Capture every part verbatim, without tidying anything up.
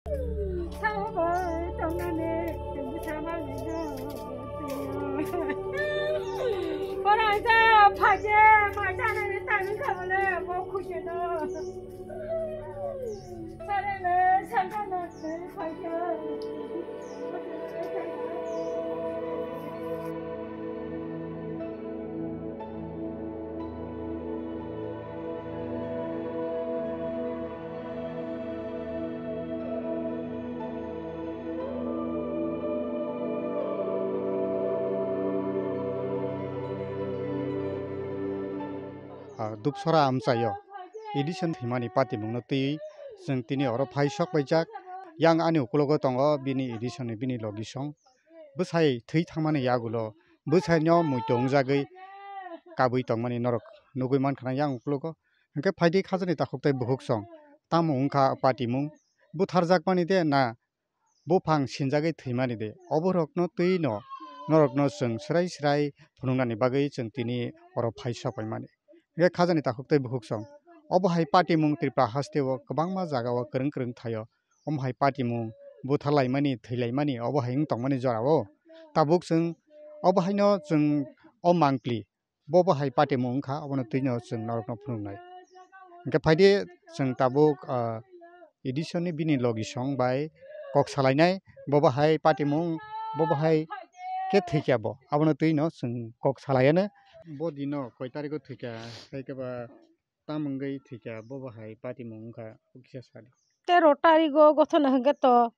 Oro ang ja phaikhe, mai chanani tangwi kha bole, bo khuikhe no. Sarele, sakano, phaikhe. Ah, Dupsora amchaio Edison thwimani patimungno twiwi chwng tini oro phai sok paijak. Yang ani ukulogo tongo bini Edison ni bini logisong. Bwsai thwi thangmani yagulo bwsaino muitu wngjagwi kabwi tongmani norok nugwi mankha yang ukulogo. Hwnkhe phaidi khajani takhuk tei bukhuk song. Tamo wngkha patimung? Butharjakmani de na buphang sinjagwi thwimani de? Oborokno twino norokno chwng swrai swrai phunuknani bagwi chwng tini oro phai sok paimani. Hwnkhe khajani takhuk tei bukhuk song. Obo hai patimung Tripura hasteo kwbangma jagao kwrwng kwrwng thaio. Omo hai patimung butharlaimani, thwilaimani, obo hai wng tongmani jorao tabuk chwng, obo haino chwng o mangpli, bo bo hai patimung wngkha, obono twino chwng norokno phunuknai. Hwnkhe phaidi chwng tabuk, ah, Edison ni bini logisong bai kok salainai, bo bo hai patimung, bo bo hai khe thwikha bo, abono twino chwng kok salaiano. Bo dino koi tarikgo thwikha, hai khe ba tam wngwi thwikha, bo bo hai patimung wngkha, o kisa sadi. Tero tarigo gothona hwnkhe to,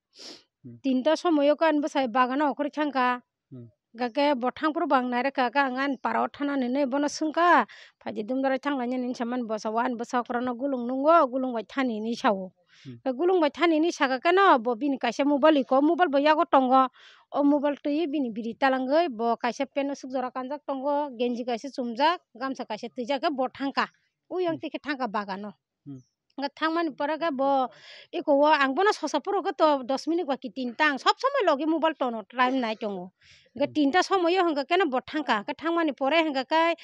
hmm, tinta somoio kan bwsai bagano okhorwi thangkha. Hmm. Hwnkhe bo thangphuru bo ang nairwkha, khe ang ani parao thanani hinwi bono swngkha, phaidi dumdarai thanglainani hinwi samani bwsa o, ani bwsa okrano gulung nungo, gulung bai thani hinwi sao. Hmm. Khe gulung bai thani hinwi saka kheno bo bini kaisa mobile iko, mobile bo yago tongo. O mobile twiwi bini biri talangwi bo kaisa pant aswk jora kanjak tongo, genji kaisa chumjak, gamsa kaisa twijak khe bo thangkha. Uyang hmm, twi khe thangkha bagano. Hmm. Hwnkhe thangmani pore khe bo eko o ang bono sosa phuru khe to dos minute ba ki tinta ang sob somoi logi mobile tono time nai tongo. Hwnkhe hmm, tinta somoio hwnkhe keno bo thangkha. Hwnkhe thangmani pore hwnkhe khe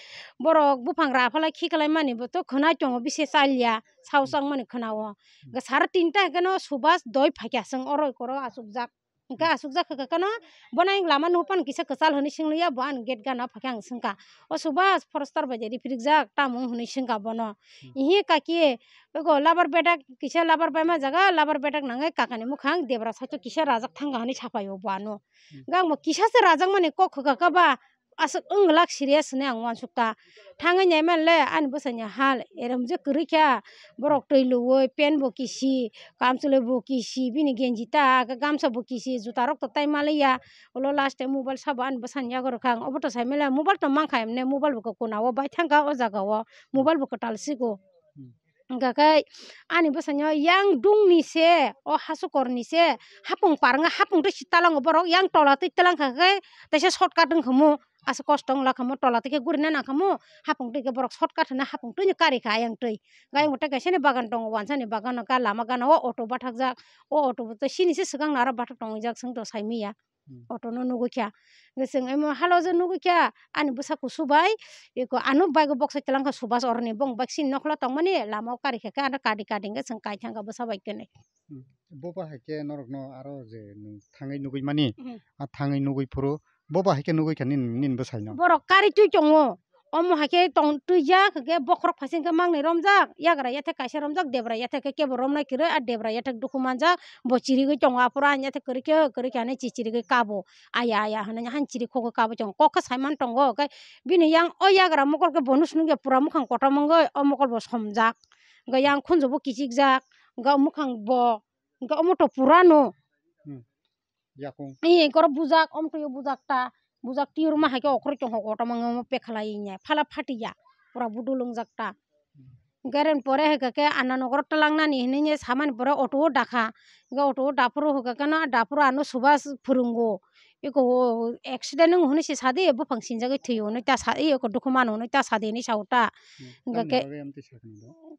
borok buphang raphalai khikhalaimani bo to khwnai tongo bisi chaliya sao hmm, changmani khwnao. Hmm. Hwnkhe sara tinta hwnkhe no Subhas doi phaikha chwng oro ekoro achukjak. Hwnkhe asukjak khe khe kheno, bono ang lama nukphano kisa kwchal hwnwi swngli ya, bo ani gate gana phakhe ang swngkha. O Subhas, forester bai de riphirikjak, tamo wng hwnwi swngkha bono. Hmm. Ihi kaki, ego labar bedak, kisa labar baima jaga, labar bedak nangwi kakani mwkhang debra side o kisa rajak thangkha hwnwi saphai o bo ano. Hmm. Hwnkhe ang bo kisa se rajakmani kok khwkha kha ba, aswk wng glak serious hinwi ang uansukha. Thangwi naimanle ani bwsaini hal, erem je kwrwi kha, borok twi luwi, pant bo kisi, kamchwlwi bo kisi, bini genji ta, gamsa bo kisi, juta rok to tai maliya. Ulo last o mobile sabo ani bwsani yago rwkha ang, obo to sai maliya, mobile to mankha emne, mobile bo khe kuna o bai thangkha o jaga o, mobile bo kwtal sigo. Hmm. Hwnkha khe ani bwsano yang dungni se, o hasukorni se, hapung par wngkha, hapung twi si talango borok, yang tola twi talangkha khe, teisa shortcut wngkhamu, asa kosto wngla khamu, tola twi khe gurina nangkhamu, hapung twi khe borok shortcut hwnwi hapung twino karikha ayang twi. Gayung tei kaisani bagan tongo, wansani bagan wngkha, lama gana o auto bathakjak, o auto bo tei sini se swkang naro bathak tongwijak, chwng to saimanya. Hmm. Auto no nugwi kha. Hwnkhe chwng emo halo je nugwi kha, ani bwsa kusu bai, eko ano bike o boksai twlang kha Subhas oroni, bong bike sini nokhla tongmani, lama o kari kha khe, ano kadi kadi hwnkhe chwng kai thangkha bwsa bai khe nai. Hmm. Bo ba hai khe norokno aro je nwng thangwi nugwi mani, hmm, a thangwi nugwi phuru, bo ba hai khe nugwi kha nini, nini bwsai no. Borok kari twi tongo. Omo hai khe tong twijak, hwnkhe bokhorok phaising khe mangnwi romjak, yagra yathek kaisa romjak, debra yathek khe kebo romnai kwrwi, a debra yathek dukhu manjak, bo chirigwi tongo, aphuru ani yathek kwrwi khe, kwrwi khe hinwi chichirigwi kabo, aya, aya hinwi haino chirikhogwi kabwi tongo, kok khe saiman tongo, khe bini yang o yagra mokol khe bo nw swnukya pura mukhang kotor mongwi o mokol bo somjak, hwnkhe yang khunju bo kichikjak, hwnkhe o mukhang bo, hwnkhe omo to pura nw. Hmm. Yakung. Ee, eko oro bujak, omtwi o bujak ta, bujak tiyorma hai khe okroi tongkha kotorma wngya omo pekhalai ya, phala phatiya, pura budul wngjak ta. Hmm. Hwnkhe aroni pore hai khe, khe Anna nogoro twlangnani hinwi samani pore auto o dakha, hwnkhe auto o daphuru hwnkhe kheno daphuru ano Subhas phwrwngo, eko accident wng hwnwi se sadi, buphang sinjagwi thwio hwnwi ta sa, eko dukhu mano hwnwi ta sadi hinwi sao ta. Hmm. Hwnkhe tamni bagwi amtwi sakha nang bo?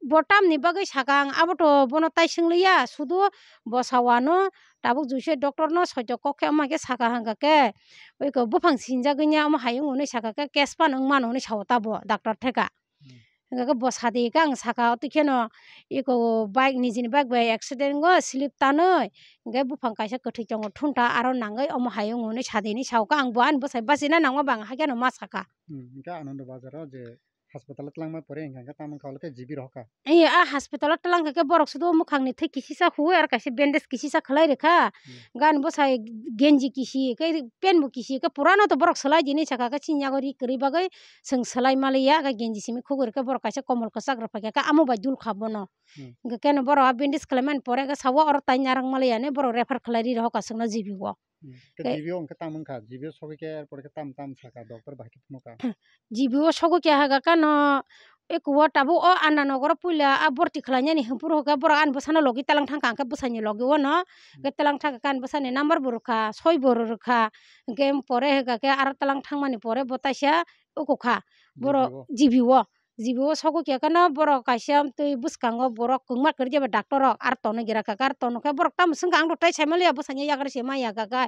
Bo tamni bagwi sakha ang, abo to bono tai swngliya, sudu bo sawano tabuk juise doctor no soito kok khe, omo hai khe sakha hwnkha khe, oi ko buphang sinjagwi ya, omo hai wng hwnwi sakha khe, case pan wng mano hwnwi sao ta bo doctor theka. Hmm. Hingke bo sadi khe ang saka, o twi kheno eko bike, nijini bike bai accident go slip tanwi, hingke buphang kaisa kwthwi tongo thunta, aro nangwi omo hai wng hwnwi sadini sao kha. Ang bo ani bwsai bachina nangma ba ang haikhe no ma saka. Hmm, hingke Anando Bazar o je hospital o twlangma pore hingka hingke tamo wngkha, olo khe G B rohor kha. Ee, a hospital o twlang kha khe borok sudo mwkhang ni thwi kisisa huwi, aro kaisa bandage kisisa khwlai rwkha. Hmm. Gan bwsai genji kisi khe, pant bo kisi khe, pura no to borok swlai di hinwi saka khe, chini yago ri kwrwi bagwi chwng swlai maliya, khe genji simi khugwi rwkhe borok kaisa komol kwchak rwphai kha, khe amo bai dul kha bono. Hmm. Hingkhe keno borok a bandage khwlaimani pore khe sao oro tai narwk maliya hinwi borok refer khwlai ri rohor kha chwngno G B o. Hmm. Khe Khe G B o hwnkhe tamo wngkha, G B o sogwi khe, er pore khe tam tam sakha, doctor bai khe phunukha. G B o sogwi khe haka kano, eko o tabuk o Anna nogoro puila a borti khlainani hwnphuru hwnkhe borok ani bwsano logi talang thangkha, hwnkhe bwsaini logi o no, hwnkhe talang thangkha khe ani bwsani number bo rwkha, soi bo rwkha, hwnkhe pore hwnkha khe aro talang thangmani pore bo taisa eko kha, borok G B o. G B o. G B o sogwi khe kano borok kaisa twi bwskango borok kwngma kwrwi jeba doctor rok ar tono gira kha, ar tono khe borok tamo swngkha ang rok tai saimaliya bwsaino yagra se ma ya kha khe,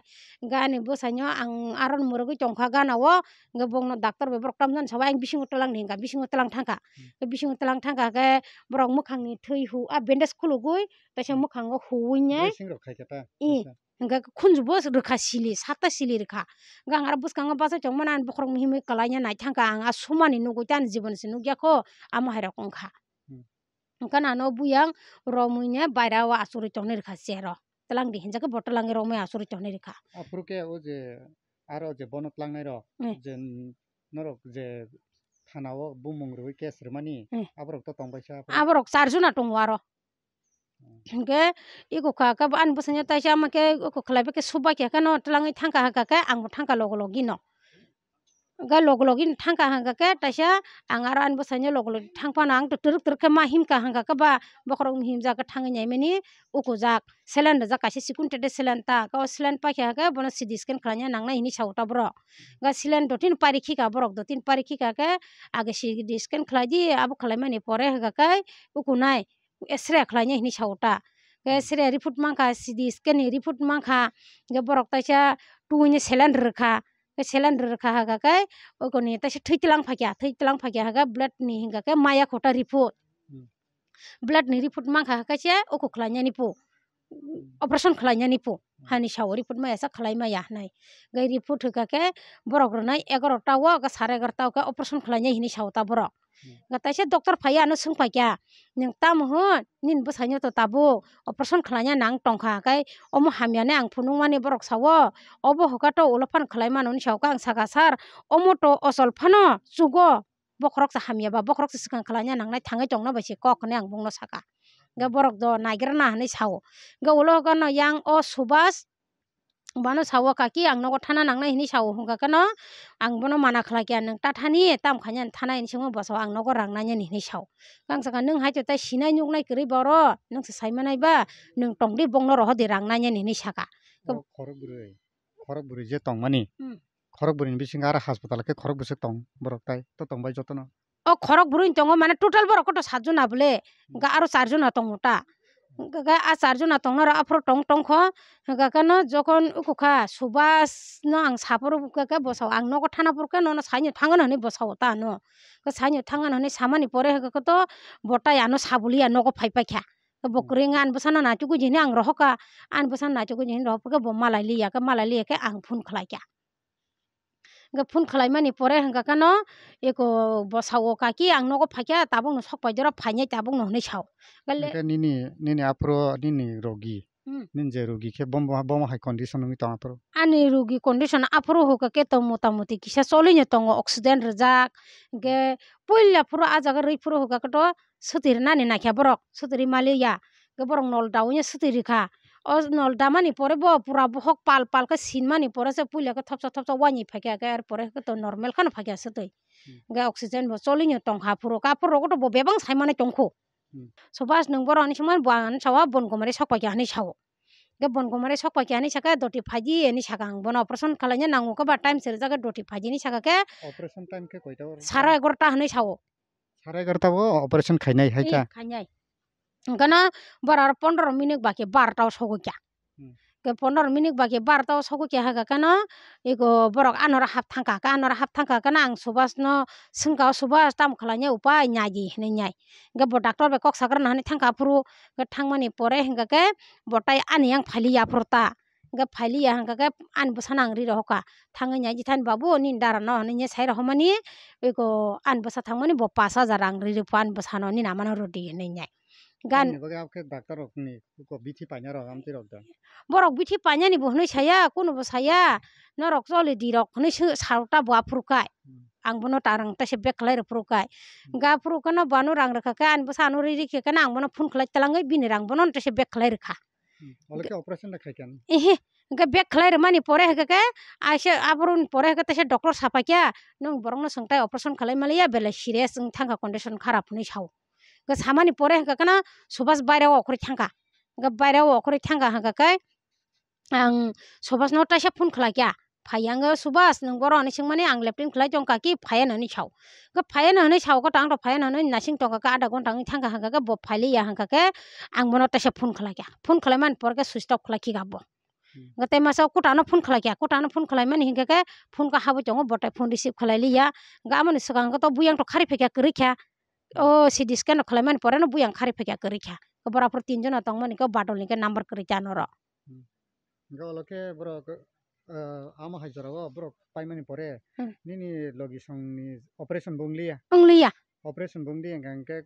hwnkhe ani bwsaino ang aro mwrwgwi tongkha gana o, hwnkhe bokno doctor bai borok tamjani sabai ang bisingo twlang di hwnkha, bisingo twlang thangkha. Hmm. Bisingo twlang thangkha khe borok mwkhangni thwi hu a bandage khulugwi taisa Hmm. mwkhango huwi nai. Dressing rok khai khe ta, I. Kaisa. Hingke khunju bo rwkha sili, satta sili rwkha. Hingke ang aro bwskango bachai tongmani, ani bokhorok mihimwi kwlaina nai thangkha, ang a sumani nugwi tei ani jibon se nukya kho, amo hai rok wngkha. Hmm. Hingke ano buyang romwi ne baira o achugwi tongnai rwkha chair o. Twlang di hinjakhe bo twlangwi romwi achugwi tongnai rwkha. Aphuru khe o je aro je bono twlangnai rok, Hmm. je norok je thana o bumung rwui case rwmani, Hmm. aborok to tongbaisa aphuru? Aborok char jona tongo aro. Hingke eko kha khe ani bwsaino taisa ama khe eko khlai bai khe subai kha khe no twlangwi thangkha hwnkha khe ang bo thangkha logo logi no. Hwnkhe logo logi no thangkha hwnkha khe taisa ang aro ani bwsaino logo logi thang phano ang twrwk twrwk khe ma himkha hwnkha khe ba bokhorok himjak khe thangwi naimani uku jak saline rijak kaisa chikon tete saline ta khe o saline paikha hwnkhe bono C T scan khlaina nangnai hinwi sao ta borok. Hwnkhe saline dotino pari khika borok dotino pari khika khe age C T scan khlai di abo khlaimani pore hwnkha khe uku nai. X-ray khlainai hinwi sao ta. Khe Hmm. X-ray report mankha, C T scan ni report mankha, hingke borok taisa tuini saline rwkha. Khe saline rwkha hwnkha khe, okoni taisa thwi tlang phaikha, thwi tlang phaikha hwnkhe blood ni hwnkha khe maya khota report. Hmm. Blood ni report mankha hwnkhe se oko khlainani po. Hmm. Operation khlainani po. Hmm. Hani sao report maya sa khlai maya hinwi. Hwnkhe report hwnkha khe borok rwnai egaroh ta o, hwnkhe sare egaroh ta o khe operation khlainai hinwi sao ta borok. Hmm. Hwnkhe taisa doctor phaiya ano swngpaikha, "Nwng tamo hwn? Nini bwsaino to tabuk operation khlaina nang tongkha, hwnkhe omo hamyani ang phunukmani borok sao, obo hwnkhe to ulo phano khlai mano," hinwi sao khe ang sakha, "Sir, omo to ochol phano chugo, bokhorok se hamya ba, bokhorok se swkang khlaina nangnai thangwi tongna bai se kok," hinwi ang bongno sakha. Hwnkhe Hmm. borok do naigrana hinwi sao. Hwnkhe ulo hwnkhe ano yang o Subas, Bono sao, "Kaki, ang nogo thana nangnai," hinwi sao, hwnkha kheno ang bono mana khlai kha, "Nwng ta thani, tam khainani thana," hinwi swngo, bo sao, "Ang nogo rang nainani," hinwi sao. Ang sakha, "Nwng hai to tai sinai nuknai kwrwi ba oro, nwng se sai manai ba, nwng tong di, bokno rohor di rang nainani," hinwi sakha. O khorok bwrwi, khorok bwrwi je tongmani, Hmm. khorok bwrwini bisingo aro hospital khe khorok bwswk tong borok tai, to tong bai jotono? O khorok bwrwi tongo, mane total borok koto sat jona bole, Hmm. hwnkhe aro char jona tongo ta. Hmm. Hwnkhe a char jona tongnai rok aphuru tong tongkho, hwnkhe khe no jokhon ukukha Subas no ang saphuru hwnkhe khe bwsao ang nogo thana phuru khe nono saino thangano hinwi bwsao ta ano. Khe saino thangano hinwi samani pore hwnkhe khe to bo tai ano sabuliya nogo phai paikha. Khe bo Hmm. kwrwi wngkha ani bwsano naitukgo hinwi ang rohorkha, ani bwsano naitukgo hinwi rohor phuru khe bo malai liya, khe malai liya khe ang phone khlaikha. Hwnkhe phone khlaimani pore hwnkha kheno eko bwsao, "Kaki, ang nogo phaikha, tabukno sok paidoro phainai tabukno," hinwi sao. Hwnkhe le- Hwnkhe nini, nini aphuru nini rogi, Hmm. nini je rogi khe bomo, bomo hai condition wngwi tong aphuru? Ani rogi condition aphuru hwnkha khe to mota moti kisa cholino tongo, oxygen rijak. Hwnkhe puila phuru ah jaga rwi phuru hwnkha khe to swtwi rwnani naikha borok, swtwi rwi maliya. Hwnkhe borok nol daui swtwi rikha. O nol damani pore bo pura bohok pal pal khe sinmani pore se puila khe thopsa thopsa uaini phaikha, khe er pore khe to normal kheno phaikha swtwi. Hmm. Hwnkhe oxygen bo cholino tongkha phuru, khe aphuru rogo to bo bebak sai manai tongkho. Hmm. Subas, nwng borok hinwi swngmani bo ang hinwi sao, "Bon gomari sok paikha," hinwi sao. Hwnkhe, "Bon gomari sok paikha," hinwi sakhe, "Doti phaidi," hinwi sakha ang bono, "Operation khlaina nango khe ba time se rijak khe doti phaidi," hinwi sakha khe, Operation time khe koita oro? Sara egarota hinwi sao. Sara egarota o operation khainai hai khe? Ee, khainai. Hwnkhe no boro aro pondro minute baki barota o sogwi kha. Hmm. Ke pondro minute baki barota o sogwi kha hwnkha khe no, eko borok anoro hap thangkha, khe anoro hap thangkha khe no ang Subhas no swngkha, "O Subhas, tamo khlaina upai nai di," hinwi nai. Hwnkhe bo doctor bai kok sakrana hinwi thangkha aphuru, hwnkhe thangmani pore hwnkha khe bo tai ani yang phailiya aphuru ta. Hwnkhe phailiya hwnkha khe ani bwsano ang ri rohorkha. Thangwi nai di thani babu, nini dara no hinwi sai rohormani, eko ani bwsa thangmani bo pash hajar rang ri rw pho ani bwsano, nini amano rw di hinwi nai. Gan- Tamni bagwi abokhe doctor rokni kok bithi paina rok amtwi rok da? Borok bithi painani bo hwnwi saya, kunubo saya, norok choli di rok hwnwi sw-, sa ta bo aphuru kai. Hmm. Ang bono ta rang taisa bag khlai rw phuru kai. Hmm. Ga phuru kheno bo ano rang rwkha khe ani bwsa ano ri ri khe kheno ang bono phone khlai twlangwi bini rang bono taisa bag khlai rwkha. Hmm. Olo khe operation da khai kha? Ehe, hwnkhe bag khlai rwmani pore hwnkhe khe aise aboroni pore hwnkhe taisa doctor sapai kha, "Nwng borokno swng tai operation khlai maliya, belai serious wng thangkha, condition kharap," hwnwi sao. Hwnkhe samani pore hwnkhe kheno Subhas baireo okhorwi thangkha. Hwnkhe baireo okhorwi thangkha hwnkhe khe ang Subhasno taisa phone khlai kha. Phai ya wngkhe, "Subhas, nwng boro?" hwnwi swngmani ang leptin khlai tongkha ki phaiya nw hwnwi sao. Hwnkhe phaiya nw hwnwi sao khe to ang rok phaiya nw hwnwi naising tongkha khe adha ghonta wngwi thangkha hwnkhe khe bo phailiya hwnkha khe ang bono taisa phone khlai kha. Phone khlaimani pore khe switch off khlai khika bo. Hmm. Hwnkhe tei masa o kutano phone khlai kha, kutano phone khlaimani hinkhe khe phone kha habwi tongo, bo tai phone receive khlai liya. Hwnkhe amoni swkang khe to buyang to khari phaikha kwrwi kha. Hmm. O C T scan rok khlaimani pore no buyang khari phaikha kwrwi kha. Borok aphuru tinjon no tongmani khe badol ni khe number kwrwi kha norok. Hmm. Hwnkhe olo khe borok, eh, amo hai jorao borok paimani pore Hmm. nini logi songni operation bo wngliya? Wngliya. Operation bo wngdi hwnkha hwnkhe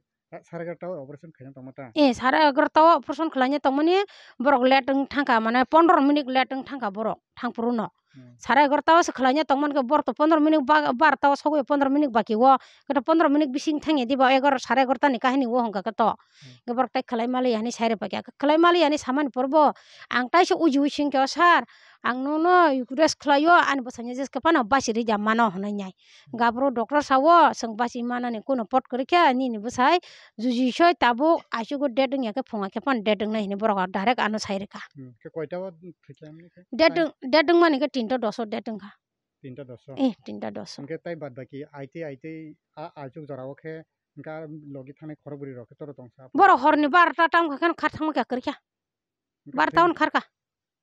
sare egarota o operation khaina tongma ta? Eh, sare egarota o operation khlaina tongmani borok late wng thangkha, mane pondro minute late wng thangkha borok thangphuru no. Hmm. Sare egarota o se khlaina tongmani khe borok to pondro minute ba-, barota o sogwi pondro minute baki o, khe to pondro minute bising thangya diba egarota sare egarota ni kahini o hwnkha khe to. Hmm. Hwnkhe borok tai khlai maliya hinwi sai rwphaikha. Khlai maliya hinwi samani pore bo ang taisa uji uji singkhe, "O sir, ang nono request khlaio, ani bwsaino jeske phano basi rwja mano," hwnwi nai. Hwnkhe aphuru doctor sao, "Chwng basi manani kuno pot kwrwi kha, nini bwsai juji soi tabuk achugo date wngya khe phunga khe phano date wngnai," hinwi borok direct ano sai rwkha. Hmm, khe koita o thwikha wngni khe? Date wng-, date wngmani khe tinta dos o date wngkha. Tinta dos o? Eh, tinta dos o. Hwnkhe tai bad baki aitwi aitwi a achuk jorao khe hwnkhe a logi thangnai khorokbwrwi rok khe toro tongsa? Borok horni barota tamo kha kheno khar thangma kha kwrwi kha. Hwnkhe barota thwi-, ono kharkha.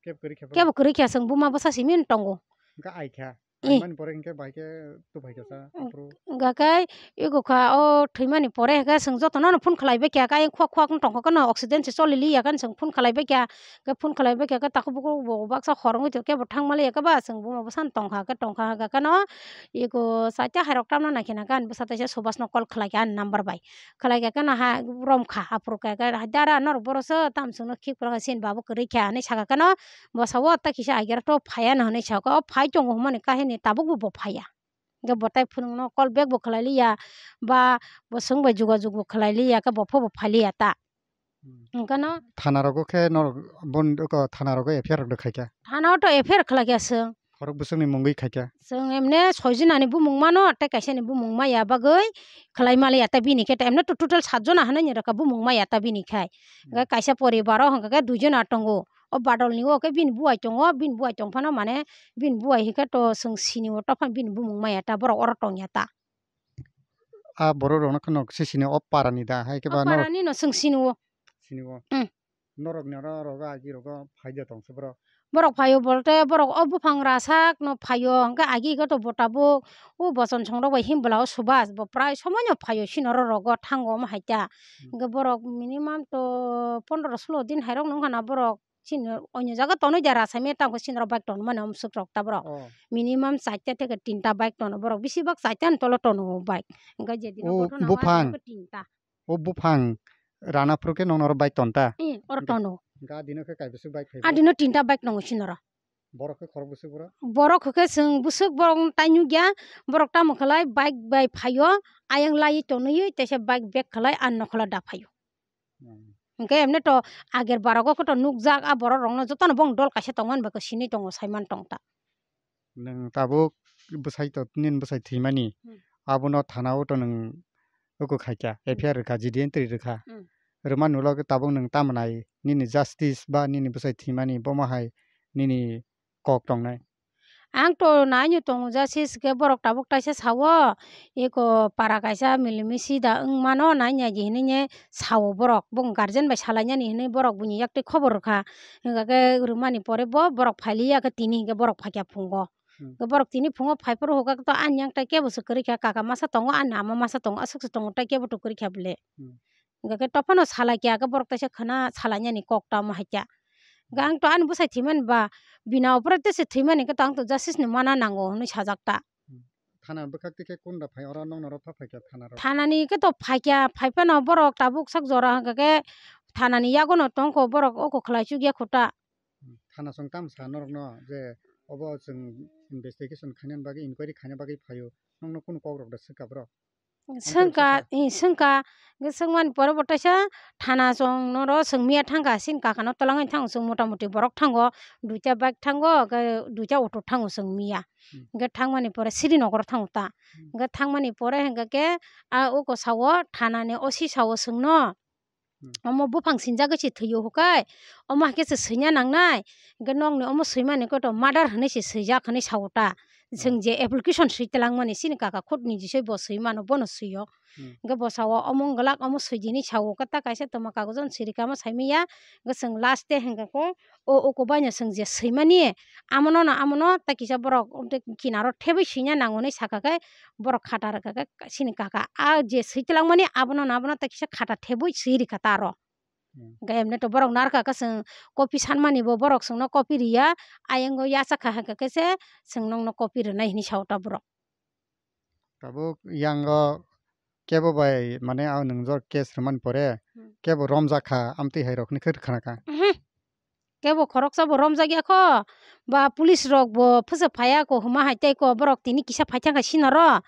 Kebo kwrwi kha borok? Kebo kwrwi kha, chwng buma bwsa simi tongo. Hwnkhe ai kha. Eh. Aimani pore hwnkhe bai khe tubui kha sa, mm, aphuru. Hwnkhe ego kha, o thwimani pore hwnkhe chwng jotono no phone khlai bai kha, khe ayang khwak khwak wng tongkha, kheno oxygen se choli liya, kheno chwng phone khlai bai kha, khe phone khlai bai kha, khe takhuk bukhuk bo baksa hor wngwi tongkhe bo thang maliya khe ba chwng buma bwsano tongkha, khe tongkha hwnkhe kheno ego chaita hai rok tamna nai khe na khe ani bwsa taisa Subhas no call khlai kha ani number bai, khlai kha kheno ha romkha, aphuru khe, khe dara norok boro se tamo chwngno khik phuru kha chini babu kwrwi kha hinwi sakha kheno bwsa o ta kisa agera to phaiya no hinwi sakha, o phai tongo hwnmani kahini tabuk bo bo phaiya. Hwnkhe bo tai phunukno call back bo khlai liya, ba bo chwng bai jogajog bo khlai liya, khe bo pho bo phai liya ta. Hmm. Hwnkhe no thana rogo khe norok bon-, oko thana rogo F I R rok khai kha? Thana o to F I R khlai kha chwng. Khorok bwswkni mungwi khai kha? Chwng emne soi jonani bumung mano, tei kaisani bumung maya bagwi khlai maliya ta bini khe, emne to total sat jona hinwi ni rwkha bumung maya ta bini khai. Hwnkhe hmm, kaisa poribar o hwnkhe khe dui jona tongo. O badolni o khe bini buwai tongo, bini buwai tong phano mane bini buwai hinkhe to chwng sini o, tei phano bini bumung maya ta, borok oro tongya ta. A borok rokno kheno se sini o parani da, hai khe ba norok parani no chwng sini o. Sini o. Hmm. Norokni oro rogo agi rogo phaida tong se borok. Borok phaio bolte borok o buphang rasak no phaio, hwnkhe agi khe to bo tabuk o bochon songrok bai himla o Subhas bo prai somoi no phaio sini oro rogo thango omo hai ta. Hmm. Hwnkhe borok minimum to pondro sulo din hai rok no wngkha na borok. Chini onyo jaga tonwi da rasamya, tamo chini rok bike tonmani omswk rok ta borok. Oh. Minimum charta theke tinta bike tono borok, bisi bak charta ni tolo tono bike. Hwnkhe je dino o ghotona buphang, o tinta. O buphang rana phuru khe nono oro bike tonta? Eh, oro tono. Hwnkhe a dino khe kai bwswk bike phaibo? A dino tinta bike tongo chini oro. Borok khe khorok bwswk borok? Borok khe chwng bwswk borok tai nukya, borok tamo khlai bike bai phaio, ayang laiwi tonwi teisa bike back khlai a nokhola da phaio. Hmm. Hwnkhe emne to ager barogo khe to nukjak, a borok rokno jotono bong dol kaisa tongmani bai khe sini tongo, saiman tong ta. Nwng tabuk bwsai to, nini bwsai thwimani, hmm, abono thana o to nwng oko khaikha, hmm, F I R rwkha, G D entry rwkha. Hmm. Rwmani ulo khe tabuk nwng tamo nai, nini justice ba nini bwsai thwimani bomo hai nini kok tongnai? Ang to naino tongo ja sis khe borok tabuk taisa sao, eko para kaisa milimisi da wng mano nai nai di hinui ne sao borok. Bo guardian bai salainani hinui borok buini yak twi khobor rwkha. Hingkha khe rwmani pore bo borok phailiya khe tini hinkhe borok phaikha phungo. Hmm. Borok tini phungo phai phuru hwnkha khe to ani yang tai kebo se kwrwi kha, kaka masa tongo, ani ama masa tongo, aswk se tongo tai kebo to kwrwi kha bwle. Hmm. Hingkha khe to phano salai kha khe borok taisa khwna salainani kok tamo hai kha. Hingkha Hmm. ang to ani bwsai thwimani ba bina opore tese thwimani khe to ang to justice ni mana nango hwnwi sajak ta. Hmm. Thana bwkhak tikhe kunda phai oro nokno oro pha phaikha thana ro? Thanani khe to phaikha, phai phano borok tabuk sak jora hwnkha khe thanani yagono tongkho borok oko khlai chukya kho ta. Hmm. Thana chwng tamo sa norokno je obo chwng investigation khainani bagwi, inquiry khaina bagwi phaio, nokno kunu kokrok da swkha borok? Swngkha, i, swngkha. Hwnkhe swngmani pore bo taisa thana chwng noro swngmiya thangkha, chini kakano twlangwi thango chwng, mota moti borok thango, duita bike thango, hwnkhe duita auto thango chwngmiya. Hmm. Hwnkhe thangmani pore Srinagar thango ta. Hmm. Hwnkhe thangmani pore hwnkhe khe a uko sao thanani O C sao chwngno. Hmm. Omo buphang sinjagwi se thwio hwkai, omo hai khe se swina nangnai, hwnkhe nokni omo swimani koto murder hwnwi se swijak hwnwi sao ta. Chwng Hmm. je application swi twlangmani chini kaka khutni jisoi bo swi mano, bono swio. Hmm. Hwnkhe bo sao omo wng glak, omo swi di hinwi sao, khe ta kaisa tongma kagojo siri kamo saimanya, hwnkhe chwng last te hwnkhe khe o uko baino chwng je swimani, amono no amono ta kisa borok kinaro thebwi swina nango hinwi sakha khe borok khata rwkha khe chini kaka a je swi twlangmani abono no abono ta kisa khata thebwi swi rwkha ta aro. Hmm. Hwnkhe emne to borok narwkha khe chwng copy sanmani bo borok chwngno copy riya, ayang o yachakha hwnkhe khe se chwng nokno copy rwnai hinwi sao ta borok. Tabuk yango kebo bai mane a nwngjak case rwmani pore Hmm. kebo romjak kha amtwi hai rokni khe khna kha. Mhm. Kebo khoroksa bo romjak ya kho, ba police rok bo phwsa phaiya kho hwma hai tei kho borok tini kisa phai thangkha sinaro.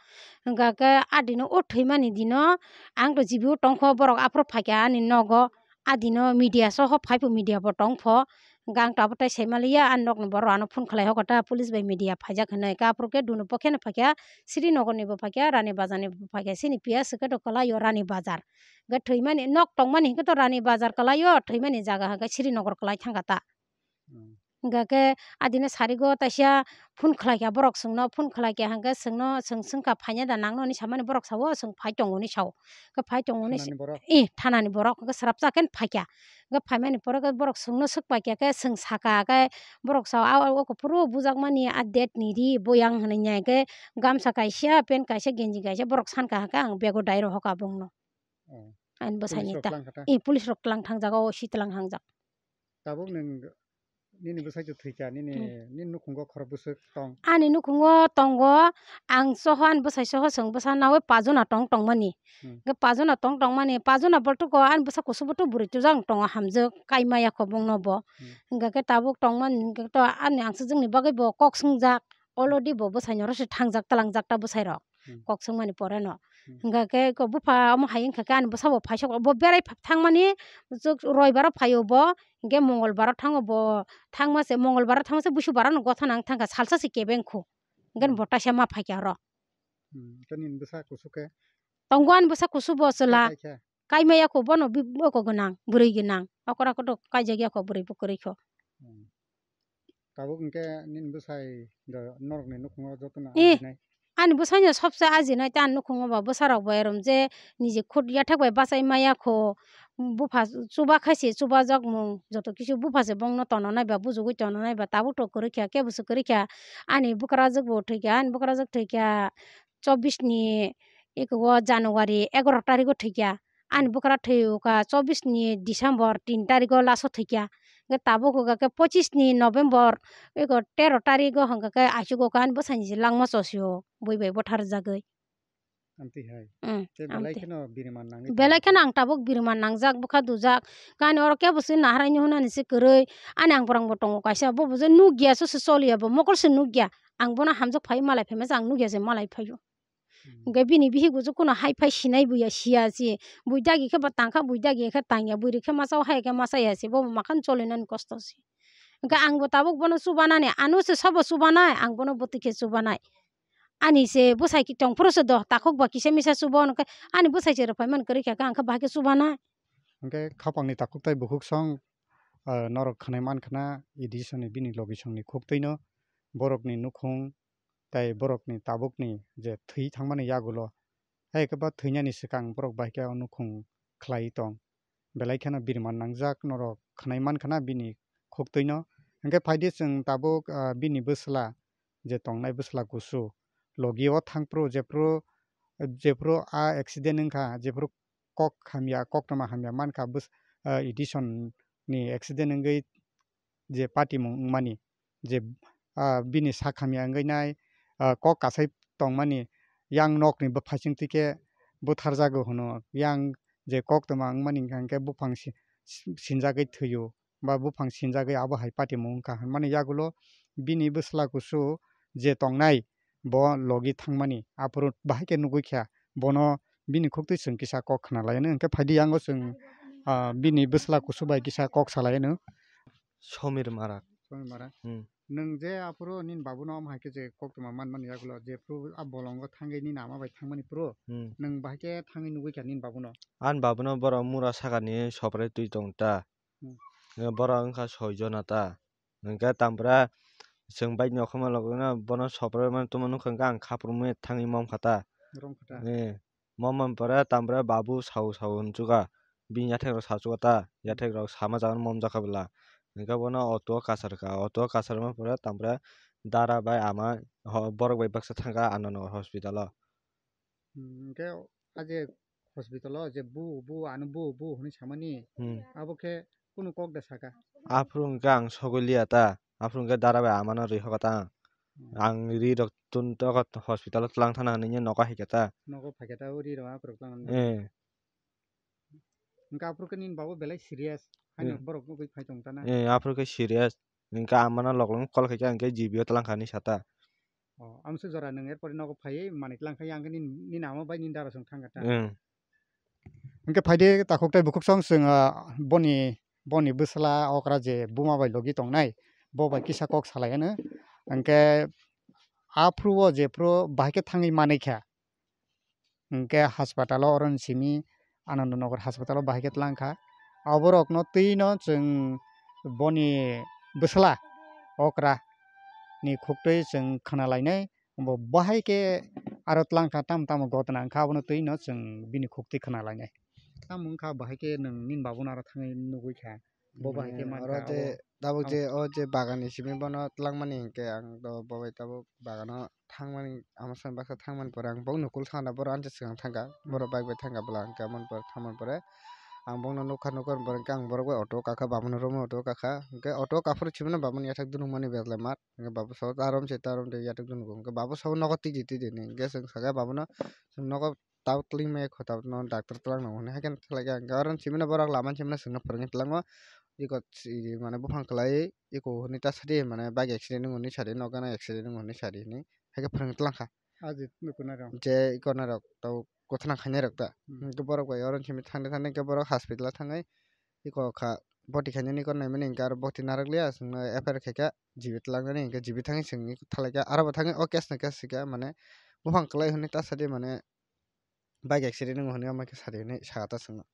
Hwnkha khe a dino o thwimani dino ang to G B o tongkho borok aphuru phaikha ani nogo. A dino media soho phai pho, media bo tong pho. Hwnkhe ang tabuk tai sai manliya, ani nokni borok ano phone khlai hokha ta, police bai media phaijak hinwi. Hwnkhe aphuru khe dunu bo kheno phaikha, Srinagar ni bo phaikha, Rani Bazar ni bo phaikha, chini P S hwnkhe to kwlai o Rani Bazar. Hwnkhe thwimani nok tongmani hwnkhe to Rani Bazar kwlai o, thwimani jaga hwnkhe Srinagar kwlai thangkha ta. Hmm. Hwnkha khe adino sarigo taisa phone khlai kha borok chwngno, phone khlai kha hwnkhe chwngno, chwng swngkha phaina da nangno hinwi samani borok sao, chwng phai tongo hinwi sao. Khe phai tongo hinwi Thanani borok? Eh, thanani borok hwnkhe swrapsa khe phaikha. Hwnkhe phaimani pore khe borok chwngno swk paikha khe chwng sakha khe borok sao, a, o, o kuphuru bujakmani a date ni ri boyang hinwi nya khe gamsa kaisa, pant kaisa, genji kaisa borok sankha hwnkhe ang bego dai rohokha bongno. Oh. Ani bwsaini Police rok ta. Tlang kha ta? Eh, police rok tlang thangjak, o si tlang hangjak. Tabuk nwng nini bwsai to thwikha, nini, Hmm. nini nukhungo khorok bwswk tong? Ani nukhungo tongo, ang soho ani bwsai soho chwng bwsa naui pajuna tong tongmani. Hmm. Hwnkhe pajuna tong tongmani, pajuna boltoko ani bwsa kusu butu bwrwi tujak tongo hamjwk, kaimaya kho bongno bo. Hmm. Hwnkhe khe tabuk tongmani hwnkhe to ani angsukjwkni bagwi bo kok swngjak, already bo bwsaino oro se thangjak tlangjak ta bwsairok. Hmm. Kok swngmani pore no. Hmm. Hwnkha khe ko bupha omo hai wngkha khe ani bwsa bo phaisok bo berai pha-, thangmani chwk roibaro phaio bo, hwnkhe mongolbaro thango bo, thangma se mongolbaro thangma se busubaro no gotha nang thangkha salsa se kebeng khu. Hwnkhe Hmm. bo taisa ma phaikha oro. Hmm, hwnkhe nini bwsa kusu khe? Tongo ani bwsa kusu bo chwla. Khe paikha? Kaimaya kho bono bi-, boko gwnang, bwrwi gwnang. Okora koto kaijak ya kho bwrwi bo kwrwi kho. Hmm. Tabuk hwnkhe nini bwsai do norokni nukhungo jotono Eh, ajinai? Ani bwsaino sobse ajinai, ta ani nukhungo ba bwsarok bo erom je niji khut yathek bai bachai maya kho, bupha chuba khai se chubajak mung, joto kisu bupha se bongno tononai ba, bujugui tononai ba, tabuk to kwrwi kha, kebo se kwrwi kha. Ani bwkrajwk bo thwikha, ani bwkrajwk thwikha chobbish ni eko o January egaroh tarikh o thwikha. Ani bwkra thwi o kha chobbish ni December tin tarikh o last o thwikha. Hwnkhe tabuk hwnkha khe pochish ni November eko tero tarikh o hwnkha khe aichugo kha ani bwsani je langma chosio bui bai bwtharjagwi. Amtwi hai. Mm, Tei belai amtwi. Kheno biriman nangwi Belai tongo. Kheno ang tabuk biriman nangjak bwkha dujak. Kani oro kebo se naharani hwnani se kwrwi. Ani ang bwrang bo tongo kaisa, bo bo je nukya, sosi choliya, bo mokol se nukya. Ang bono hamjak phai malai phaima se ang nukya je malai phaio. Hmm. Hwnkhe bini bihik bo je kuno hai phai sinai buya siya se. Bui dagi khe bo tangkha, bui dagi khe tangya, bui rikhe masa o hai khe masa ya se. Bo bo makhan cholinani kosto se. Hwnkhe ang bo tabuk bono chubanani, ano se sabo chubanai, ang bono bwtwi khe chubanai. Ani se bwsai ki tong phuru se do, takhuk ba kisa misa chuba hwnkhe, ani bwsai se rwphai man kwrwi kha khe, ang khe bahai khe chubanai. Hwnkhe khapang ni takhuk tai bukhuk song, ah, norok khwnai man khna, edison ni bini logi song ni khuk twi no. borokni nukhung tei borokni tabukni je thwi thangmani yagulo, hai khe ba thwinani swkang borok bai khe o nukhung khlai tong. Belai kheno birman nangjak norok khwnai mankha na bini khuktwino. Hwnkhe phaidi chwng tabuk, ah, bini bwsla je tongnai bwsla kusu logi o thangphru jephru, jephru a accident wngkha, jephru kok hamya, koktwma hamya mankha bwsa, ah, Edison ni accident wngwi je patimung wngmani, je, ah, bini sak hamya wngwi nai, ah, kok kasai tongmani, yang nokni bwphaising twi khe butharjago hwno, yang je koktwma wngmani hwnkha hwnkhe buphang si-, si-, sinjagwi thwio, ba buphang sinjagwi abo hai patimung wngkha hwnmani yagulo bini bwsla kusu je tongnai, bo logi thangmani, aphuru bahai khe nugwi kha, bono bini khuktwi chwng kisa kok khna lai hwno. Hwnkhe phaidi yango chwng, ah, bini bwsla kusu bai kisa kok sa lai hwno. Somir Marak. Somir Marak. Hmm. Nwng je aphuru nini babuno omo hai khe je koktwma manmani yagulo jephru a bolongo thangwi nini ama bai thangmani phuru, hmm, nwng bahai khe thangwi nugwi kha nini babuno? Ani babuno borok mura sakani sopre twi tong ta. Hmm. Borok wngkha soi jona ta. Hwnkhe tampra chwng bike ni okhorma logino bono sopre mani tongma nukha, hwnkhe ang khapur mui thangwi mom kha ta. Rom kha ta. Eh, mom man pore tampra babu sao sao hwnchuka. Bini yathek rok sachuka ta, yathek rok sama jagano mom jakha bwla. Hwnkhe bono auto o kasarkha, auto o kasarma pore tampra dara bai ama ho-, borok bai baksa thangkha Anandnagar hospital o. Hmm, hwnkhe a je hospital o je bu, bu, ano bu, bu hwnwi samani, hmm, abo khe kunu kok da saka? Aphuru hwnkhe ang sogwi liya ta, aphuru hwnkhe dara bai amano ri hoka ta. Hmm. Ang ri rok tun hospital o twlang thana hinwi nogo hai khe ta. Nogo phai khe ta o ri rok aphuru twlang. Eh. Hwnkhe aphuru khe nini babu belai serious, haino, hmm, borok nugwi phai tong ta na? Eh, aphuru khe serious. Hwnkhe amano loklong call khaikha, hwnkhe G B o twlang kha hinwi sa ta. Oh, amswk jora nwng erpore nogo phaiwi manwi twlang kha, yang khe nini, nini ama bai nini dara song thang kha ta? Hmm. Hwnkhe phaidi takhuk tei bukhuk song chwng, ah, boni, boni bwsla okra je buma bai logi tongnai, bo bai kisa kok salai hwno. Hwnkhe aphuru o jephuru bahai khe thangwi manwi kha. Hwnkhe haspatalo oroni simi Anandnagar haspatalo bahai khe twlang kha. Aborokno twino chwng boni bwsla okra ni khuktwi chwng khna lainai. Bo bahai khe aro twlang kha, tamo tamo gotna wngkha, abono twino chwng bini khuktwi khna lainai. Tamo wngkha bahai khe nwng nini babuno aro thangwi nugwi kha? Bo bahai khe, hmm, mankha oro je abo. Tabuk je o je bagan ni simi bono twlangmani hinkhe ang do bo bai tabuk bagano thangmani, ama sani baksa thangmani pore ang bokno kul sana, boro ansa swkang thangkha, hmm, boro bike bai thangkha bwla, hinkhe aboni pore thangmani pore ang bokno nukha, nukha ni pore hinkhe ang borok bai auto o kakha, babuno room o auto o kakha, hinkhe auto o kaphuru simi no babuno yathak dunukmani bejlai mat, hinkhe babu sabo ta romse, ta romse yathak dunugo, hinkhe babu sabo nogo tiji tiji ni, hinkhe chwng sakha babuno, chwng nogo tabuk twlwng maya kho, tabuk no doctor twlang nango hwnwi, haikhe no thanglaikha. Hinkhe oro simi no borok lama ni simi no chwngno phwrwngwi tlango. Eko si mane buphang kwlaiwi eko hwnwi ta sadi, mane bike accident wngo hwnwi sadi, nokgana accident wngo hwnwi sadi hwnwi haikhe phwrwngwi tlang kha. Aji nukhunai rok. Je eko nai rok tabuk gothana khainai rok ta. Hmm. Hinkhe borok bai oro simi thangwi thangwi hinkhe borok hospital o thangwi eko kha boti khainani eko naimani hinkhe aro boti narwkliya chwngno F I R khaikha G B twlangnani hinkhe G B thangwi chwng thanglaikha aro bo thangwi o case no case swikha mane buphang kwlai hwnwi ta sadi mane bike accident wngo hwnwi ama khe sadi hwnwi sakha ta chwngno.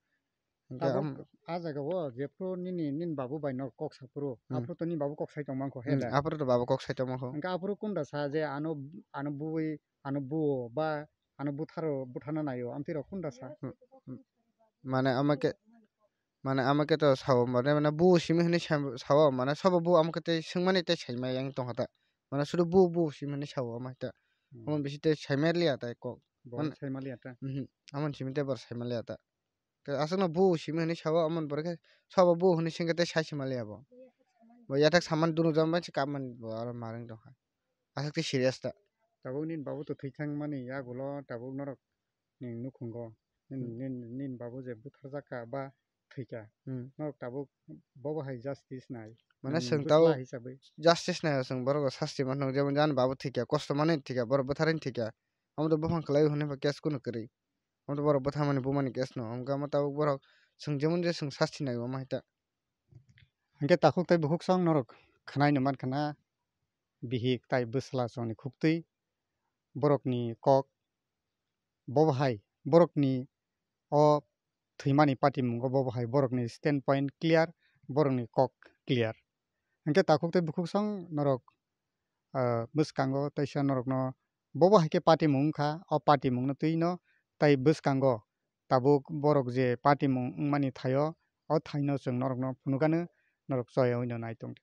Hinkhe tabuk am- a jaga o jephru nini, nini babu bai no kok saphuru, hmm, aphuru to nini babu kok sai tongmang kho he da? Hmm, aphuru to babu kok sai tongmang kho. Hinkhe aphuru kunda sa je ano, ano bui, ano buo ba ano butharo, buthana naio, amtwi rok kunda sa? Hmm, hmm. Mane ama khe, mane ama khe to sao, mane, mane buo simi hwnwi sa-, sao, mane sabo buo ama khe tei swngmani tei saimaya wng tongkha ta. Mane sudu buo, buo simi hwnwi sao ama khe ta. Hmm. Omo bisi tei saimaliya ta kok. Bo mane saimaliya ta? Mhm. Amoni simi tei bor saimaliya ta. Khe aswkno buo simi hwnwi sao, amoni pore khe sabo buo hwnwi swngkhe tei sai saimaliya bo. Bo yathak saman dunujak bai se kapmani bo aro ma wng tongkha. Aswk tei serious ta. Tabuk nini babu to thwi thangmani yagulo tabuk norok ni nukhungo. Nini, hmm, nini, nini babu je butharjak kha ba thwikha. Hmm. Norok tabuk bobo hai justice nai. Mane, hmm, chwng tabuk bwsla hisabwi justice nai, chwng borok sasti mano, jemon ani babu thwikha, kosto manwi thwikha, borok bwtharwi thwikha. Amo to buphang kwlai hwnwi ba case kunu kwrwi. Amo to borok bwtharmani bumani case no. Hwnkhe amo tabuk borok chwng jemon je chwng sasti nai omo hai ta. Hwnkhe takhuk tei bukhuk song norok khwnai no mankha na, bihik tai bwsla songni khuktwi borokni kok, bo bahai borokni o thwimani patimungo bo bahai borokni stand point clear, borokni kok clear. Hwnkhe takhuk tei bukhuk song norok, ah, bwskango teisa norokno bobo hai khe patimung wngkha, o patimungno twino tai bwskango tabuk borok je patimung wngmani thaio, o thaino chwng norokno phunukgano, norok choya wngno nai tongdi.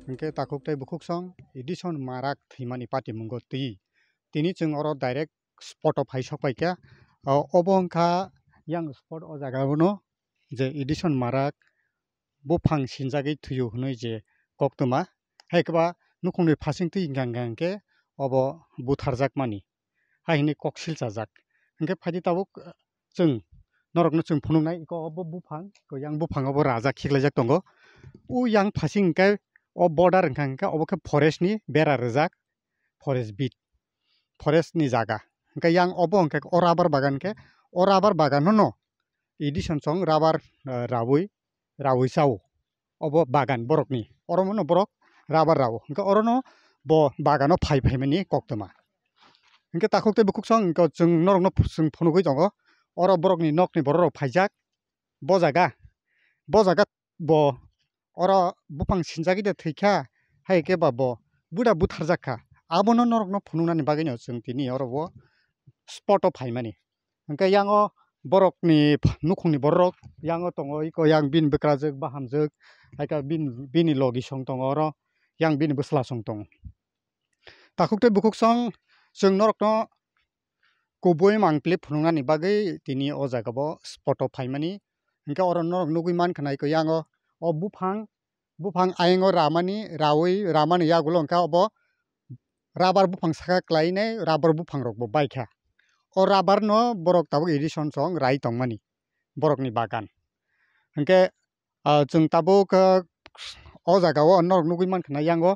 Hwnkhe takhuk tei bukhuk song Edison Marak thwimani patimungo twi. Tini chwng oro direct spot o phai sok pai kha. O, obo wngkha yang spot o jaga o no je Edison Marak buphang sinjagwi thwio hwnwi je koktwma. Hai khe ba nukhungni phasing twi hwnkha hwnkha hwnkhe obo butharjakmani. Hai hwnwi kok silchajak. Hwnkhe phaidi tabuk, eh, chwng norokno chwng phunuknai iko obo buphang, ko yang buphang obo raja khiklaijak tongo. O yang phasing hwnkhe o border hwnkha hwnkhe obo khe forest ni bera rwjak, forest beat, forest ni jaga. Hwnkhe yang obo hwnkhe o rubber bagan khe, o rubber bagan no no Edison chong rubber, eh, rawi, rawi sao. Obo bagan borokni. Oro mono borok rubber rao. Hwnkhe orono bo bagano phai phaimani koktwma. Hwnkhe takhuk tei bukhuk song hwnkhe chwng norokno chwng phunugwi tongo. Oro borokni nokni bororok phaijak. Bo jaga, bo jaga bo oro buphang sinjagwi de thwikha, hai khe ba bo buda butharjak kha. Abono norokno phunuknani bagwino chwng tini oro o spot o phaimani. Hwnkhe yang o borokni ph-, nukhungni borok yang o tongo, iko yang bini bwkrajwk bahamjwk, hai khe bini, bini logi song tongo oro, yang bini bwsla song tongo. Takhuk tei bukhuk song chwng norokno kubui mangpili phunuknani bagwi tini o jaga o spot o phaimani. Hwnkhe oro norok nugwi mankha na iko yang o, o buphang, buphang ayang o ramani, rawi ramani yagulo hwnkhe obo rubber buphang saka kwlainai rubber buphang rok bo baikha. O rubber no borok tabuk Edison song rai tongmani borokni bagan. Hwnkhe, ah, chwng tabuk, ah, o jaga o norok nugwi mankha na yang o,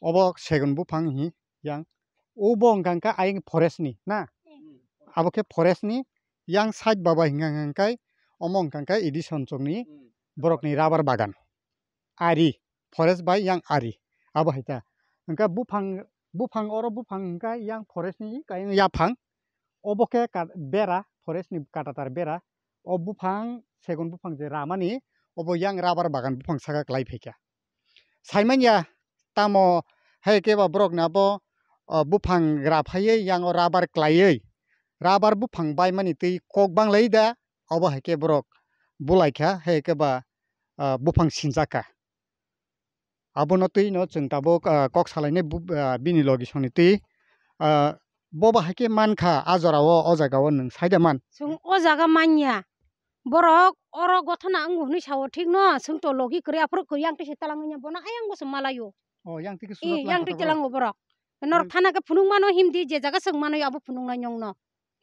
obo segon buphang hi yang. Obo hwnkha hwnkhe ayang forest ni na? Abo khe forest ni yang side ba bai hwnkha hwnkha hwnkhe omo hwnkha hwnkhe Edison chokni borokni rubber bagan. Ari, forest bai yang ari. Abo hai ta. Hwnkhe buphang, buphang oro buphang hwnkha yang forest ni kayang yaphang. Obo khe ka-, bera, forest ni katatar bera. O buphang, segon buphang je ramani, obo yang rubber bagan buphang saka kwlai phaikha. Saimanya tamo hai khe ba borok ni abo, o, buphang ra phaiwi yang o rubber kwlaiwi, rubber buphang baimani twi kok banglai da, obo hai khe borok bulai kha, hai khe ba, o, buphang sinjak kha. Abono twi no chwng tabuk, o, kok salainai bu-, o, bini logi songni twi, o, bo ba hai khe man kha, a jora o, o jaga o nwng sai da man? Chwng o jaga manya. Borok oro gothona wngo hwnwi sao, thik no? Chwng to logi kwrwi, aphuru kwrwi yang twi se talang wngya, bono ayang bo se malaio. Oh, yang twi ke eh, surat yang lang twi kha talang borok. Norok yang thana ke phunuk mano, himdi je jaga swng mano, abo phunuk nai nyong no.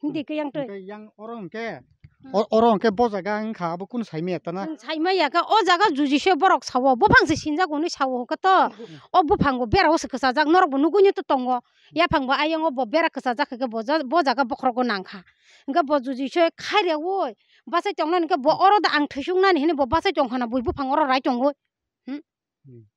Himdi ke yang twi. Hingke yang oro hingke, hmm, o-, oro hingke bo jaga wngkha, abo kunu saimaya tana? Chwng saimaya khe, o jaga juji se borok sao, buphang se sinjak hwnwi sao hwnkhe to. Hmm. O buphang bo bera o se kwchajak, norok bo nugui no to tongo. Yaphang bo ayang o bo bera kwchajak khe bo ja-, bo jaga bokhorok o nang kha. Hingke bo juji se khai re oi, bachai tong nani hingke bo oro da ang thwisung nani hinui bo bachai tong kha na bui buphang oro rai tong oi. Hmm? Hmm.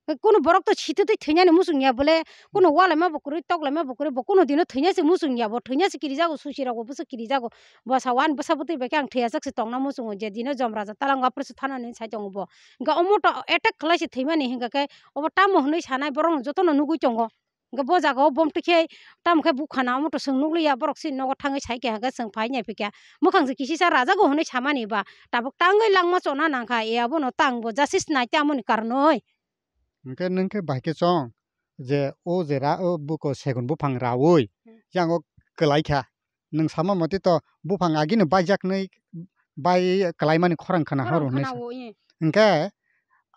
Kunu borok to sitwi twi thwinani muchung ya bole, kunu walaima bo kwrwi, toklaima bo kwrwi, bo kunu dino thwina se muchung ya, bo thwina se kirijago, susi rok bo bwswk kirijago. Bo sa wan bwsa bwtwi bai khe ang thwiyajak se tongna muchungo, je dino Jomraja talango aphuru se thanani sai tongo bo. Hingke omo to attack khlai se thwimani hingka khe obo tamo hwnwi sanai borok no jotono nugui tongo. Hingke bo jaga o bom tikhe tamo khe bukha na omo to chwng nukliya, borok chini nogo thangwi sai keha khe chwng phai nai phikha. Mwkhang se kisisa rajago hwnwi samani ba tabuk tangwi langma chona nangkha, e abono tang bo justice nai tamoni karonoi. Hingke nwng khe bai khe chong je o jera o buko segon buphang raui, hmm, yango kwlai kha. Nwng sama motwi to buphang agini baijaknwi bai kwlaimani khorang khana horo hwnwi sa. Khorang khana o, eh. Hwnkhe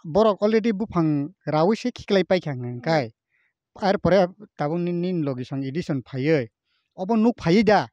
borok already buphang raui se khiklai paikha hwnkhe. Hmm. Arpore tabuk ni, nini logi song edition phaiwi. Obo nuk phaiwi da.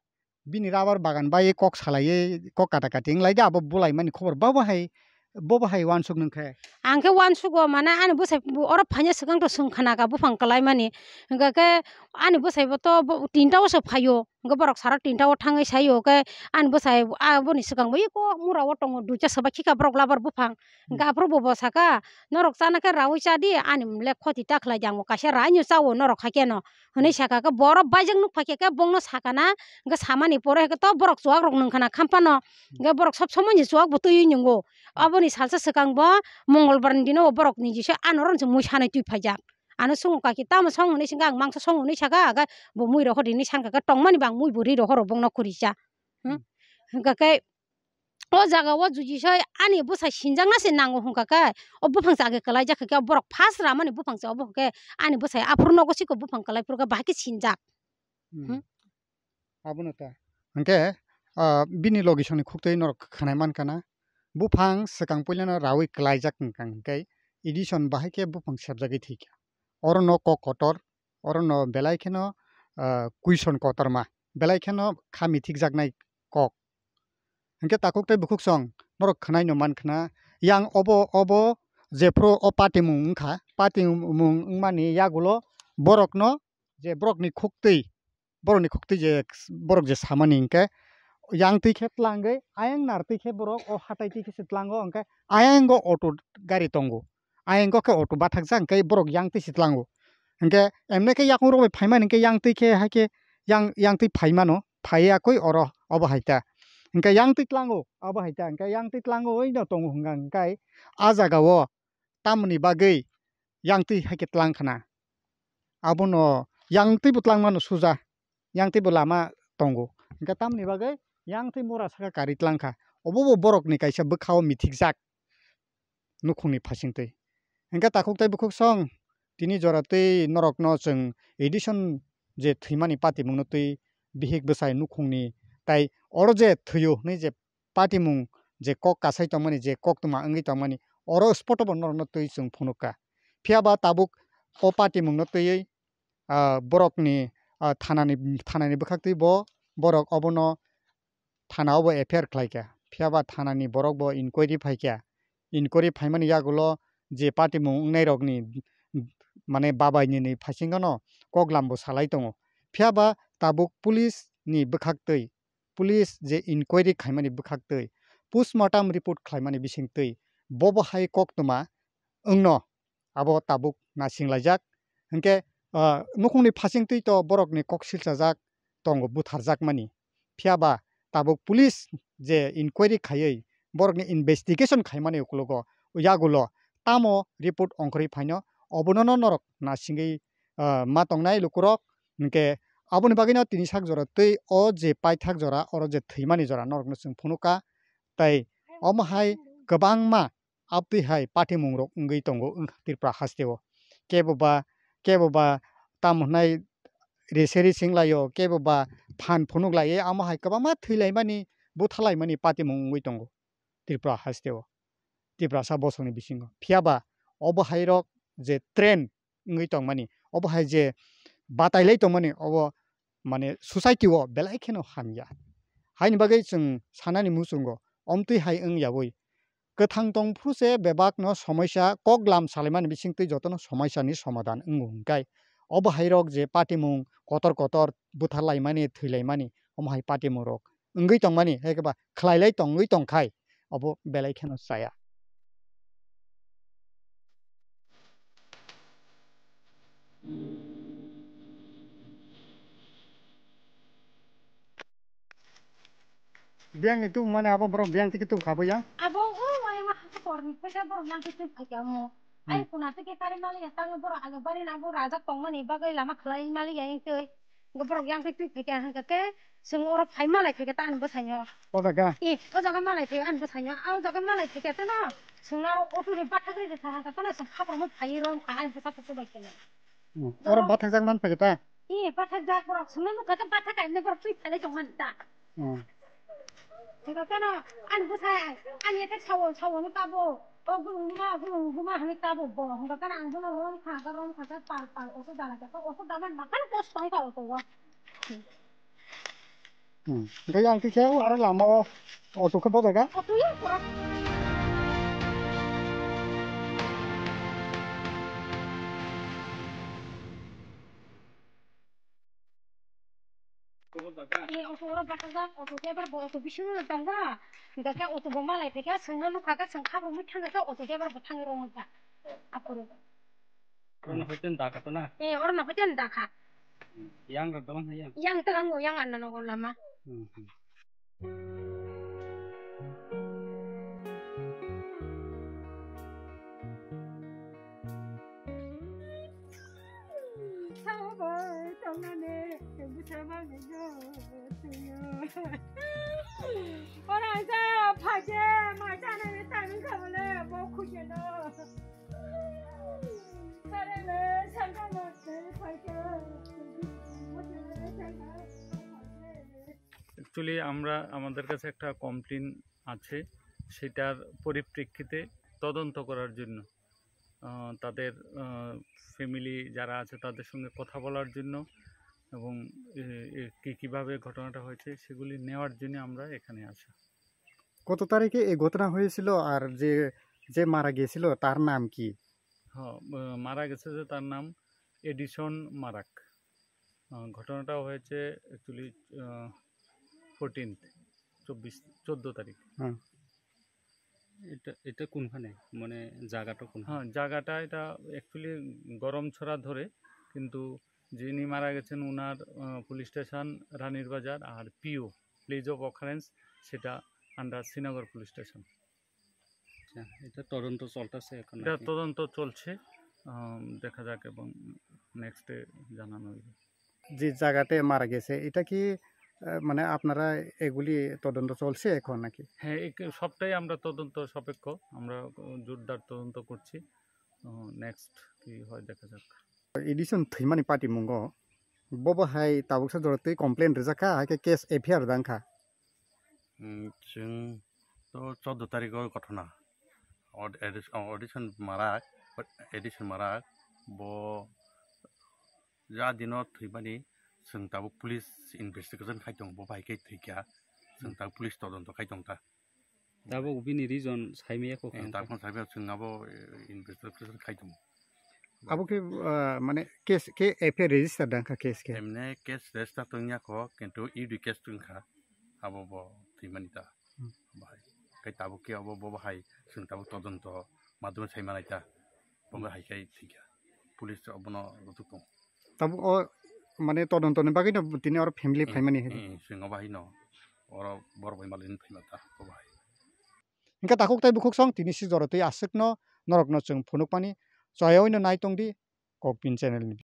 Bini rubber bagan bai kok salaiwi, kok kata kati wng lai da, abo bulaimani khobor. Bobo hai, bobo hai uansuk nung khe. Ang khe uansugo, mane ani bwsai oro phaina swkang to swng khana kha buphang kwlaimani. Hwnkhe khe ani bwsai bo to bo tinta o se phaio. Hwnkhe borok sara tinta o thangwi saio, khe ani bwsai aboni swkang bo eko mura o tongo, duita soba khika borok labar buphang. Hmm. Hwnkhe aphuru bo bo saka, "Norok chana khe raui cha di, ani le khoti ta khlai di, ang bo kaisa raino chao norok hai khe no." Hwnwi saka khe borok baijak nuk phai khe, khe bongno sakana, hwnkhe samani pore khe to borok chuwak rok nung khana khampano, hwnkhe borok sob somoi ni chuwak bo twiwi nungo. Aboni salsa swkang bo Mongolbar ni dino borok ni jisa ano ron se mui sanai twi phaijak. Ano sungo kaki tamo song hwnwi singkha, ang mangsa song hwnwi saka, khe bo mui rok hodi hwnwi sankha khe tongmani bang mui bo ri rok horo bongno khuri cha. Hmm? Hwnkha khe o jaga o juji soi ani bwsai sinjakna se nango hwnkha khe, o buphang se age kwlaijak khe, borok first ramani buphang se obo hwnkhe ani bwsai aphuru nogo siko buphang kwlai phuru khe bahai khe sinjak. Hmm. Hmm? Abono ta. Hwnkhe, ah, bini logi songni khuktwi norok khwnai mankha na, buphang swkang puilano raui kwlaijak hwnkha hwnkhe edison bahai khe buphang sepjagwi thwikha. Orono kok kotor, orono belai kheno, ah, question kotorma, belai kheno kha mithikjaknai kok. Hwnkhe takhuk tei bukhuk song norok khwnaino mankhna, yang obo, obo jephru o patimung wngkha, patimung wngmani yagulo borokno je borokni khuktwi, borokni khuktwi je borok je samani hwnkhe yang twi khe tlangwi, ayang nar twi khe borok o hatai twi khe se tlango, hwnkhe ayango auto gari tongo. Ayanggo khe auto bathakjak, hwnkhe borok yang twi se tlango. Hwnkhe emne khe yakung rok bai phaimani hwnkhe yang twi khe hai khe yang, yang twi phaimano, phaiya koi oro obo hai ta. Hwnkhe yang twi tlango, obo hai ta. Hwnkhe yang twi tlango oi no tongo hwnkha hwnkhe a jaga o tamoni bagwi yang twi hai khe tlang khna. Abono yang twi bo tlang mano suja. Yang tei bo lama tongo. Hwnkhe tamoni bagwi yang tei mura saka kari tlang kha. Obo bo borokni kaisa bwkha-o mithikjak nukhungni phasingtwi. Hwnkhe takhuk tei bukhuk song tini jora twi norokno chwng edison je thwimani patimungno twi bihik bwsai nukhungni tai oro je thwio hwnwi je patimung je kok kasai tongmani, je koktwma wngwi tongmani, oro spot-o bo norokno twi chwng phunukha. Phiya ba tabuk o patimungno twiwi, ah, borokni, ah, thanani, thanani bwkhaktwi bo borok obono thana-o bo F I R khlaikha. Phiya ba thanani borok bo inquiry phaikha. Inquiry phaimani yagulo je patimung wngnairokni, mane, babainini phasingano koklam bo salai tongo. Phiya ba tabuk police ni bwkhaktwi, police je inquiry khaimani bwkhaktwi, postmortem report khlaimani bisingtwi bobo hai koktwma wngno abo tabuk naisinglaijak. Hwnkhe, ah, nukhungni phasingtwi to borokni kok silchajak tongo, butharjakmani. Phiya ba tabuk police je inquiry khaiwi borokni investigation khaimani ukologo, yagulo tamo report ongkhorwi phaino, obono no norok naisingwi, ah, ma tongnai lukurok. Hwnkhe aboni bagwino tini sak jora twi o je paithak jora, oro je thwimani jora norokno chwng phunukha. Tai omo hai kwbangma abtwi hai patimung rok wngwi tongo wngkha Tripura haste o. Kebo ba, kebo ba tamo hwnai reseri singlaio, kebo ba phan phunuk laiwi amo hai kwbangma thwilaimani, buthalaimani patimung wngwi tongo Tripura haste o, Tiprasa bosongni bisingo. Phiya ba obo hai rok je trend wngwi tongmani, obo hai je batailai tongmani, obo, mane, society o belai kheno hamya. Haini bagwi chwng sanani muchungo, omtwi hai wng yaui. Kwthang tong phuru se bebak no somoisa kok lam salaimani bisingtwi jotono somoisa ni somadan wngo hwnkhe. Obo hai rok je patimung kotor kotor butharlaimani, thwilaimani, omo hai patimung rok wngwi tongmani, hai khe ba khlailai tongwi tongkhai, obo belai kheno chaya. Biyang ni tubumani abo borok biyang tiki tubukha bo yang? Abo o wai ma hapor ni phaikha borok yang tiki tubukha mo. Hmm. Ai kuna tiki kari mali ya tang borok aga bari na bo rajak tongmani bagwi lama khlai mali ya yang twi. Go borok yang twi twi phaikha hwnkha khe chwng oro phai malai phaikha ta ani bwsaino. O jaga? I, o jaga malai phaikha ani bwsaino. O jaga malai phaikha teno chwng aro auto ni bathagri rwkha hwnkha teno chwng hapor mo phai rw kha ani bwsa kuchuk bai kheno. Hmm. Oro bathajak man phaikha ta? I, bathajak borok chwngno nukha khe bathak kaimne borok twi phailai tongmani ta. Hmm. Hingkha keno ani bwsai ani ete sawo sawo ni tabo o gulung ma gulung buma hwnwi tabo bo hingkha keno ang bono rom kha khe rom kha khe pal pal oso dana khe oso dana makan kosto wngkha oso o. Hmm. Hingkhe yang khe khe aro lama o auto khe bojaga. Auto ya pura. Eh, auto oro bakajak, auto driver bo auto bisingo tongkha. Hingkha khe auto bo malai phaikha, chwngno nukha khe chwng kha romwi thangkha khe auto driver bo thangwi romwi kha. Aphuru. Oro no hoiten dakha to na? Eh, oro no hoiten dakha. Yang rok dong hai yang? Yang twlango, yang anna nogo lama. Hmm, hmm. Actually, আমরা, আমাদের কাছে একটা কমপ্লেন আছে, সেটার পরিপ্রেক্ষিতে তদন্ত করার জন্য, আহ, তাদের, আহ, ফ্যামিলি যারা আছে তাদের সঙ্গে কথা বলার জন্য এবং এ, এ, কি, কিভাবে ঘটনাটা হয়েছে সেগুলি নেওয়ার জন্য আমরা এখানে আসা। কত তারিখে এই ঘটনা হয়েছিল আর যে, যে মারা গিয়েছিল তার নাম কি? হ্যাঁ, আহ, মারা গেছে যে তার নাম এডিসন মারাক। আহ, ঘটনাটা হয়েছে actually, আহ, ফোরটিন্থ, চব্বিশ, চোদ্দ তারিখ। হ্যাঁ। এটা, এটা কোনখানে? মানে জায়গাটা কোন? হ্যাঁ, জায়গাটা এটা actually গরমছড়া ধরে, কিন্তু যিনি মারা গেছেন ওনার, আহ, পুলিশ স্টেশন রানীর বাজার, আর পিও, প্লেস অফ অকারেন্স, সেটা আন্ডার শ্রীনগর পুলিশ স্টেশন। আচ্ছা, এটা তদন্ত চলতেছে এখন এটা নাকি? তদন্ত চলছে, আম, দেখা যাক এবং নেক্সটে জানানো হইবে। যে জায়গাতে মারা গেছে, এটা কি, আহ, মানে আপনারা এগুলি তদন্ত চলছে এখন নাকি? হ্যাঁ, একে-, সবটাই আমরা তদন্ত সাপেক্ষ, আমরা, উম, জোরদার তদন্ত করছি। উম, নেক্সট কি হয় দেখা যাক। Edison thwimani patimungo, bobo hai tabuksa jorotwi complain rijak kha, hai khe case F I R dang kha. Hmm, chwng to choudo tarikh o ghotona. Od-, Edis-, o, Edison Marak, Edison Marak, bo ja dino thwimani chwng tabuk police investigation khai tongo, bo bai khe thwikha, chwng tabuk police todonto khai tongkha. Tabuk bini reason saimaya kho. Eh, kha. Tabuk saimaya chwng abo, eh, investigation khai tongo. Abo khe, ah, mane case khe F I R register dang kha case khe? Emne case register tongya kho, kintu E D case tongkha, abo bo thwimani ta. Hmm. Bahai. Kai tabuk khe abo bo bahai, chwng tabuk todonto madhyome sai manai ta. Bo Hmm. bahai kai thwikha. Police abono rutuk tong. Tabuk o, mane todonto ni bagwi no tini oro family Hmm. phaimani hai. Hmm, chwng o bahai no. Oro borok bai malini phaima ta, bo bahai. Hingkhe takhuk tei bukhuk song tini si jorotwi aswkno norokno chwng phunukmani choyaoino nai tongdi Kokpin channel ni.